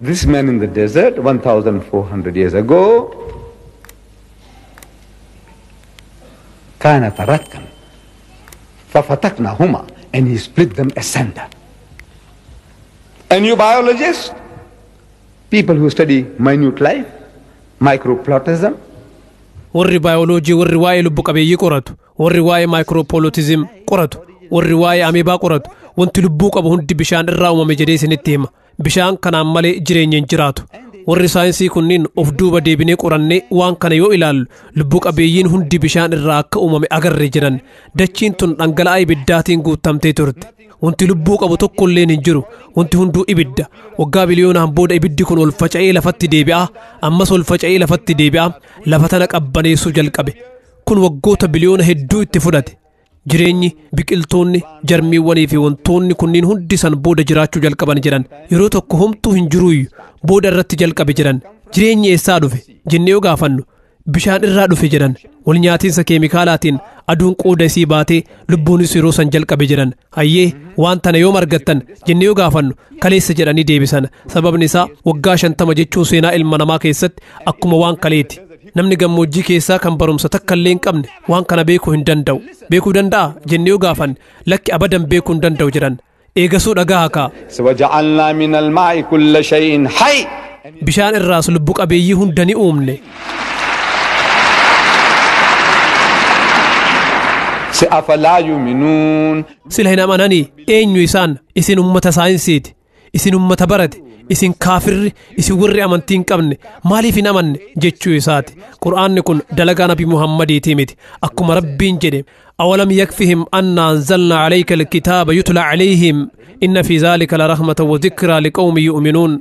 This man in the desert 1400 years ago كان تركا ففتقناهما, and he split them asunder. And you biologists, people who study minute life, microplotism, warri baayoloojii, warri waa'ee lubbu qabeeyyii qoratu, warri waa'ee maayikiroopoolotizim qoratu, warri waa'ee ameebaa qoratu, wanti lubbuu qabu hundi bishaan irraa uumame jedhee isinitti hima. Bishaan kanaan malee jireenya hin jiraatu. Warri saayinsii kunniin of duuba deebinee qorannee waan kana yoo ilaallu lubbuu qabeeyyiin hundi bishaan irraa akka uumame agarre jedhan. Dachiin tun dhangala'aa ibiddaatiin guutamtee turte. Wanti lubbuu qabu tokko illeen hin jiru. Wanti hunduu ibidda. Waggaa biliyoonaan booda ibiddi kun ol faca'ee lafatti deebi'a. Ammas ol faca'ee lafatti deebi'a. Lafa tana qabbaneessuu jalqabe. Kun waggoota biliyoona hedduu itti fudhate. Jireenyi, biqiltoonni, jarmiiwwanii fi wantoonni kunniin hundi san booda jiraachuu jalqaban jedhan. Yeroo tokko homtuu hin jiruuyyu booda irratti jalqabe jedhan. Jireenyi eessaa dhufe jennee yoo gaafannu bishaan irraa dhufe jedhan. Wal nyaatiinsa keemikaalaatiin aduun qooda isii baatee lubbuunis yeroo san jalqabe jedhan. Hayyee waan tana yoom argattan jennee yoo gaafannu kaleessa jedhanii deebisan. Sababni isaa waggaa 50 jechuun seenaa ilma namaa keessatti akkuma waan kaleeti. Namni gammoojjii keessaa kan barumsa takka illee hin qabne waan kana beekuu hin danda'u. Beekuu danda'a jennee yoo gaafanne lakki abadan beekuu hin danda'u jedhan. Eegasuu dhagaa hakaa. وجعلنا من الماء كل شيء حي. Bishaan irraas lubbu qabeeyyii hunda ni uumne. أفلا يؤمنون. Sila hin amananii eenyu isaan? Isin ummata saayinsiiti. Isin ummata barate. Isin kaafirri, isin warri amantii hin qabne maaliif hin amanne jechuu isaati. Qur'aanni kun dalagaa Nabi Muhammadiitii miti. Akkuma Rabbiin jedhe awalam yakfihim anna anzalna alayka alkitaaba yutla alayhim inna fi zaalika larahmatan wa dhikraa liqawmin yu'minuun.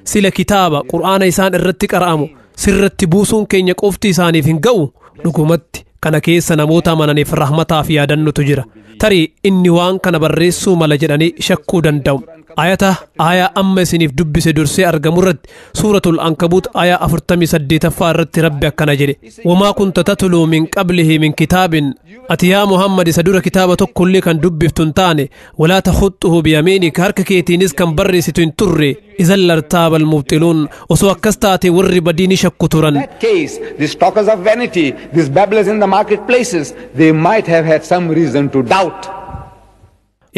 Sila kitaaba Qur'aana isaan irratti qara'amu sirratti buusuun keenya qofti isaaniif hin ga'u. Dhugumatti kana keessa namoota amananiif rahmataa fi yaadannutu jira. Tarii inni waan kana barreessuu mala jedhanii shakkuu danda'u. Ayata aayaa amma isiniif dubbise dursee argamu irratti suuratul Ankabuut aayaa 48ffaa irratti Rabbi akkana jedhe. Wamaa kunta tatluu min qablihi min kitaabin. Ati yaa Muhammad isa dura kitaaba tokkollee kan dubbiftu hin taane, walaa takhuttuhu biyamiinika, harka keetiinis kan barreessitu hin turre. Izan lartaaba almubxiluun, osoo akkas taate warri badii ni shakku turan. In that case, these talkers of vanity, these babblers in the marketplaces, they might have had some reason to doubt.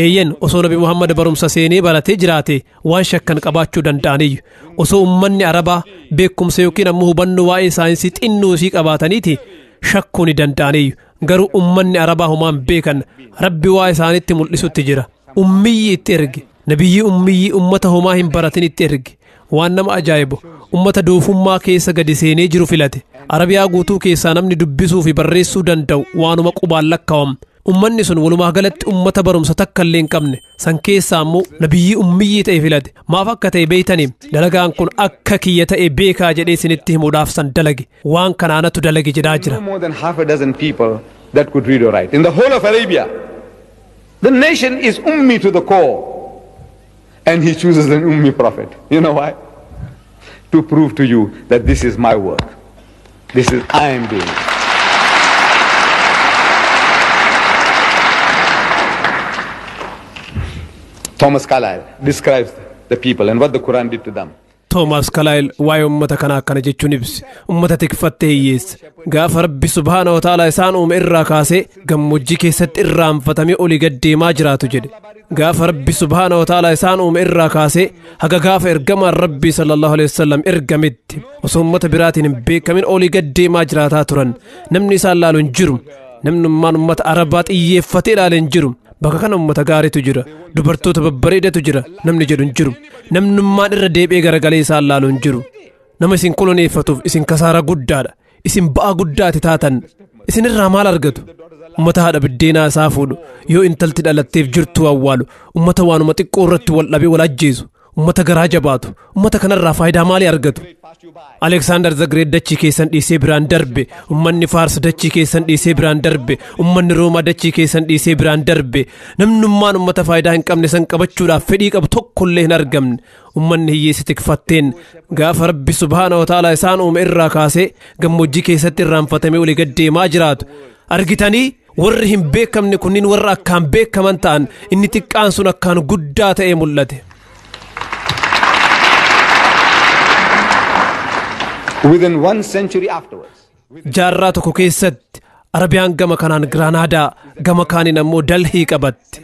Eeyyen osoo Nabi Muhammad barumsa seenee baratee jiraate waan shakkan qabaachuu danda'aniyyu. Osoo ummanni Arabaa beekumsa yookiin ammoo hubannoo waa'ee saayinsii xinnoo isii qabaataniiti shakkuu ni danda'aniyyu. Garuu ummanni Arabaa homaan beekan Rabbi waa isaanitti mul'isutti jira. Ummiyyi itti erge. Nabiyyi ummiyyi ummata homaa hin baratin itti erge. Waan nama ajaa'ibu ummata doofummaa keessa gadi seenee jiru filate. Arabiyaa guutuu keessaa namni dubbisuu fi barreessuu danda'u waanuma qubaan lakkaa'amu. Ummanni sun walumaa galatti ummata barumsa takka illee hin qabne. San keessaa ammoo nabiyyi ummiyyii ta'e filate. Maaf akka ta'e beeytanii? Dalagaan kun akka kiyya ta'e beekaa jedhee isinitti himuudhaaf san dalage. Waan kanaanatu dalage jedhaa jira. No more than half a dozen people that could read or write. In the whole of Arabia, the nation is ummi to the core. And he chooses an ummi prophet. You know why? To prove to you that this is my work. This is I am doing it. Thomas Carlyle describes the people and what the Quran did to them. Toomaas Kalaayil waa'ee ummata kanaa akkana jechuun ibse. Ummata tikfattee hiyyeessa. Gaafa Rabbi subhaana wa ta'ala isaan uume irraa kaasee gammoojjii keessatti irraanfatamee olii gad deemaa jiraatu jedhe. Gaafa Rabbi subhaana wa ta'ala isaan uume irraa kaasee haga gaafa ergamaan Rabbii sallallahu alaihi wasallam ergametti osoo ummata biraatiin hin beekamin olii gad deemaa jiraataa turan. Namni isaan laalu hin jiru. Namnummaan ummata Arabaa xiyyeeffatee ilaale hin jiru. Bakka kana ummata gaariitu jira, dubartoota babbareedatu jira, namni jedhu hin jiru. Namnummaan irra deebi'ee garagalee isaan laalu hin jiru. Nama isin koloneeffatuuf isin kasaara guddaadha. Isin ba'aa guddaati taatan. Isin irraa maal argatu? Ummata haadha biddeenaa isaa fuudhu, yoo intalti dhalatteef jirtu awwaalu, ummata waanuma xiqqoo irratti wal dhabee wal ajjeesu, ummata garaa jabaatu, ummata kanarraa faayidaa maalii argatu? Alexander the Great dachii keessan dhiisee biraan darbe, ummanni Faars dachii keessan dhiisee biraan darbe, ummanni Roomaa dachii keessan dhiisee biraan darbe. Namnummaan ummata faayidaa hin qabne san qabachuudhaaf fedhii qabu tokkollee hin argamne. Ummanni hiyyeessi tikfatteen gaafa Rabbi subhaana wa ta'ala isaan uume irraa kaasee gammoojjii keessatti irraanfatamee olii gad deemaa jiraatu. Argitanii Warri hin beekamne kunniin warra akkaan beekaman ta'an inni xiqqaan sun akkaan guddaa ta'ee mul'ate. Within 1 century afterwards. Jaarraa tokko keessatti Arabiyaan gama kanaan Giraanaadaa gama kaaniin ammoo Dalhii qabatte.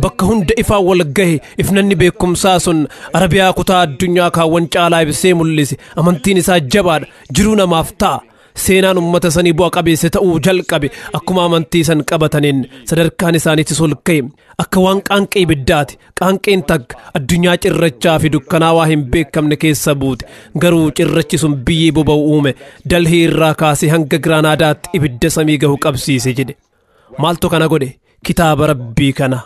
Bakka hunda ifaan wal gahe ifnanni beekumsaa sun Arabiyaa kutaa addunyaa kaawwan caalaa ibsee mul'ise. Amantiin isaa jabaadha, jiruu namaaf ta'a. Seenaan uummata sanii bu'a qabeessa ta'uu jalqabe. Akkuma amantii san qabataniin sadarkaan isaaniitis ol ka'e. Akka waan qaanqee ibiddaati. Qaanqeen takka addunyaa cirrachaa fi dukkanaawaa hin beekamne keessa buute. Garuu cirrachi sun biyyee boba'u uume. Dalhii irraa kaasee hanga Giraanaadaatti ibidda samii gahu qabsiise jedhe. Maaltu kana godhe? Kitaaba Rabbii kana.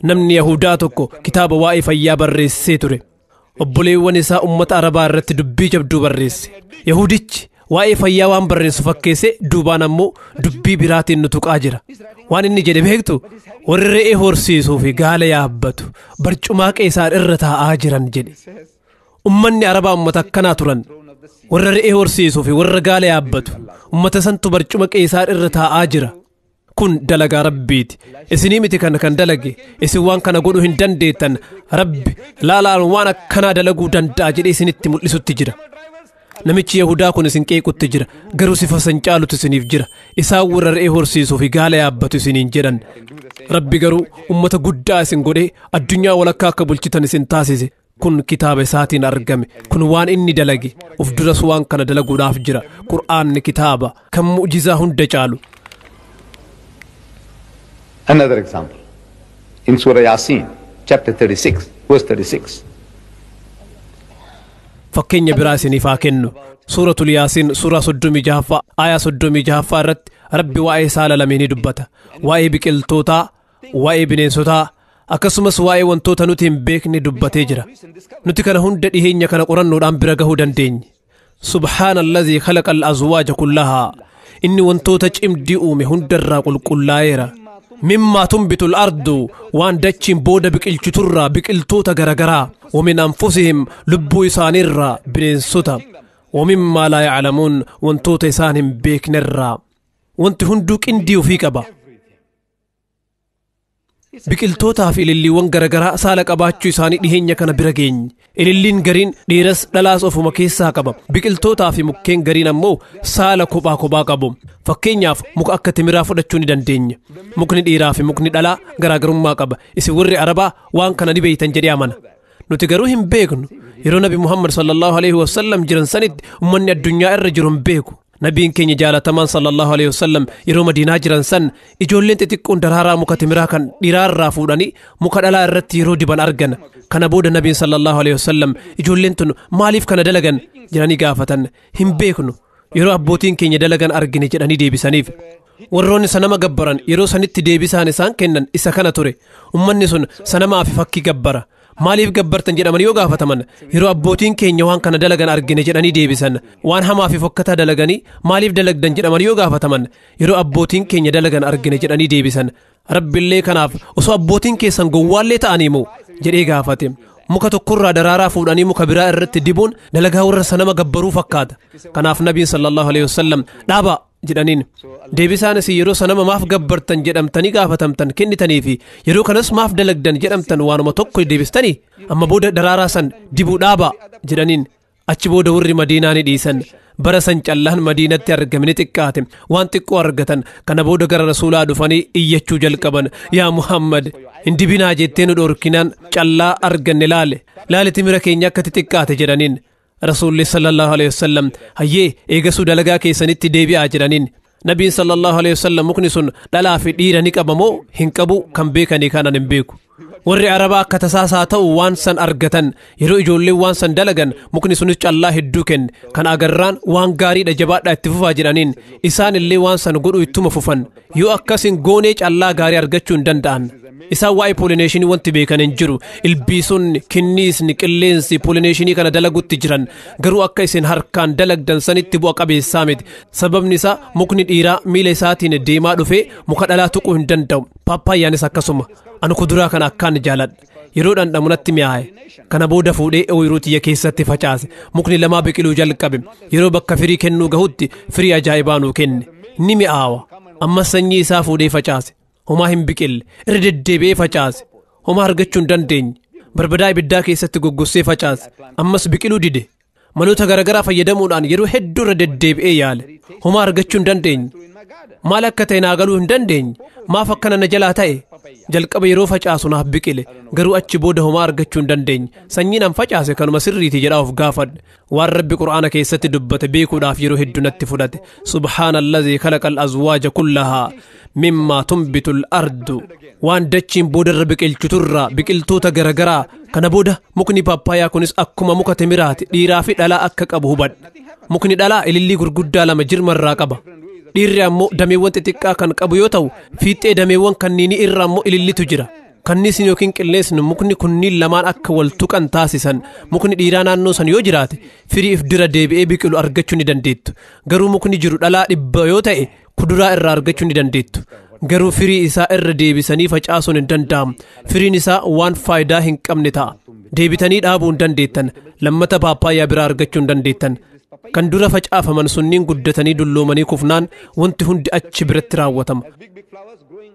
Namni Yahudaa tokko kitaaba waa'ee fayyaa barreessee ture. Obboleewwan isaa uummata Arabaa irratti dubbii jabduu barreesse. Yahudichi waa'ee fayyaa waan barreessu fakkeesse duubaan ammoo dubbii biraatiin nu tuqaa jira. Waan inni jedhe beektu, warri re'ee horsiisuu fi gaala yaabbatu barcumaa qeesaar irra taa'aa jiran jedhe. Ummanni Arabaa uummata akkanaa turan. Warra re'ee horsiisuu fi warra gaala yaabbatu uummata santu barcuma qeesaar irra taa'aa jira. Kun dalagaa Rabbiiti. Isinii miti kan dalage. Isin waan kana godhuu hin dandeettan. Rabbi laalaan waan akkanaa dalaguu danda'a jedhee isinitti mul'isutti jira. Namichi Yahudaa kun isin qeequtti jira. Garuu sifa san caalutu isiniif jira. Isaan warra re'ee horsiisuu fi gaala yaabbatu isiniin jedhan. Rabbi garuu ummata guddaa isin godhee addunyaa walakkaa akka bulchitan isin taasise. Kun kitaaba isaatiin argame. Kun waan inni dalage. Of duras waan kana dalaguudhaaf jira. Qur'aanni kitaaba kan mu'jizaa hunda caalu. Another example. In Surah Yasin, chapter 36, verse 36. Fakkeenya biraa isiniif haa kennu. Suuratul Yaasiin suuraa 36 aayaa 36 irratti Rabbi waa'ee saala lameenii dubbata. Waa'ee biqiltootaa, waa'ee bineensotaa, akkasumas waa'ee wantoota nuti hin beekne dubbatee jira. Nuti kana hunda dhiheenya kana qorannoodhaan bira gahuu dandeenye. Subhaanallazii khalaqa al-azwaaja kullahaa. Inni wantoota cimdii uume hundarraa qulqullaa'eera. Mimmaa tunbitul ardu, waan dachiin booda biqilchiturraa biqiltoota garagaraa. Wamin anfusihim, lubbuu isaaniirraa bineensota. Wamimmaa laa ya'lamuun, wantoota isaan hin beeknerraa. Wanti hunduu qindii ofii qaba. Biqiltootaa fi ililliiwwan garagaraa saala qabaachuu isaanii dhiheenya kana bira geenye. Ililliin gariin dhiiras dhalaas ofuma keessaa qaba. Biqiltootaa fi mukkeen gariin ammoo saala kophaa kophaa qabu. Fakkeenyaaf muka akka timiraa fudhachuu ni dandeenya. Mukni dhiiraa fi mukni dhalaa garaagarummaa qaba. Isin warri Arabaa waan kana ni beeytan jedhee amana. Nuti garuu hin beeknu. Yeroo Nabi Muhammad sallallahu alaihi wasallam jiran sanitti ummanni addunyaa irra jiru hin beeku. Nabiin keenya jaalatamaan sallallahu alaihi wasallam yeroo Madiinaa jiran san ijoolleen xixiqqoon daraaraa muka timiraa kan dhiiraarraa fuudhanii muka dhalaa irratti yeroo diban argan. Kana booda Nabiin sallallahu alaihi wasallam ijoolleen tun maaliif kana dalagan jedhanii gaafatan. Hin beeknu, yeroo abbootiin keenya dalagan argine jedhanii deebisaniif. Warroonni sanama gabbaran yeroo sanitti deebisaan isaan kennan isa kana ture. Ummanni sun sanamaa fi fakkii gabbara. Maaliif gabbartan jedhamanii yoo gaafataman yeroo abbootiin keenya waan kana dalagan argine jedhanii deebisan. Waan hamaa fi fokkataa dalaganii maaliif dalagdan jedhamanii yoo gaafataman yeroo abbootiin keenya dalagan argine jedhanii deebisan. Rabbiillee kanaaf osoo abbootiin keessan gowwaallee ta'anii moo jedhee gaafate. Muka tokkorraa daraaraa fuudhanii muka biraa irratti dibuun dalagaa warra sanama gabbaruu fakkaata. Kanaaf Nabiin sallallahu alaihi wasallam dhaaba jedhaniin. Deebisaanis yeroo sanama maaf gabbartan jedhamtanii gaafatamtan kennitanii fi yeroo kanas maaf dalagdan jedhamtan waanuma tokko deebistanii amma booda daraaraa san dibuu dhaaba jedhaniin. Achi booda warri Madiinaa ni dhiisan. Bara san callaan Madiinatti argame ni xiqqaate. Waan xiqqoo argatan. Kana booda gara Rasuulaa dhufanii iyyachuu jalqaban. Yaa Muhammad, hin dibinaa jettee nu dhorkinaan callaa arganne laale. Laale timira keenya akka xixiqqaate jedhaniin. Rasuulli sallallahu alaihi wasallam hayyee eegasuu dalagaa keessanitti deebi'aa jedhaniin. Nabiin sallallahu alaihi wasallam mukni sun dhalaa fi dhiira ni qaba moo hin qabu kan beekanii kanan hin beeku. Warri Arabaa akka tasaasaa ta'u waan san argatan yeroo ijoolleen waan san dalagan mukni sunis callaa hedduu kenne. Kan agarraan waan gaariidha jabaadhaa itti fufaa jedhaniin. Isaan illee waan san godhuu ittuma fufan. Yoo akkasin goonee callaa gaarii argachuu hin danda'an. Isaan waa'ee poolineeshinii wanti beekan hin jiru. Ilbiisonni, kinniisni, qilleensi poolineeshinii kana dalagutti jiran. Garuu akka isin harkaan dalagdan sanitti bu'a qabeessaa miti. Sababni isaa mukni dhiiraa miila isaatiin deemaa dhufee muka dhalaa tuquu hin danda'u. Paappaayyaanis akkasuma. Ani kuduraa kana akkaan jaaladha. Yeroo dhandhamu natti mi'aaye. Kana booda fuudhee ooyiruu tiyya keessatti facaase. Mukni lamaa biqiluu jalqabe. Yeroo bakka firii kennuu gahutti firii ajaa'ibaa nuu kenne. Ni mi'aawa. Ammas sanyii isaa fuudhee facaase. Homaa hin biqille. Irra deddeebi'ee facaase. Homaa argachuu hin dandeenye. Barbadaa ibiddaa keessatti goggossee facaase. Ammas biqiluu dide. Maloota garaagaraa fayyadamuudhaan yeroo hedduu irra deddeebi'ee yaale. Homaa argachuu hin dandeenye. Maal akka ta'e naa galuu hin dandeenye. Maaf akkana na jalaa ta'e? Jalqaba yeroo facaasu naaf biqile. Garuu achi booda homaa argachuu hin dandeenye. Sanyiin an facaase kanuma sirriiti jedhaa of gaafadhe. Waan Rabbi Qur'aana keessatti dubbate beekuudhaaf yeroo hedduu natti fudhate. Subhaanallazii khalaqal azwaaja kullahaa mimmaa tunbitul ardu. Waan dachiin boodarra biqilchuturraa biqiltoota garagaraa. Kana booda mukni paappaayyaa kunis akkuma muka timiraati dhiiraa fi dhalaa akka qabu hubadhe. Mukni dhalaa ilillii gurguddaa lama jirma irraa qaba. Dhiirri ammoo dameewwan xixiqqaa kan qabu yoo ta'u, fiixee dameewwan kanniinii irra ammoo ilillitu jira. Kanniisni yookiin qilleensni mukni kunniin lamaan akka wal tuqan taasisan. Mukni dhiiraa naannoo san yoo jiraate firii if dura deebi'ee biqilu argachuu ni dandeettu. Garuu mukni jiru dhalaa 100 yoo ta'e kuduraa irraa argachuu ni dandeettu. Garuu firii isaa irra deebisanii facaasuun hin danda'amu. Firiin isaa waan faayidaa hin qabne ta'a. Deebitanii dhaabuu hin dandeettan. Lammata paappaayyaa biraa argachuu hin dandeettan. Kan dura facaafaman sunniin guddatanii dulloomanii kufnaan wanti hundi achi biratti raawwatama. Big, big flowers growing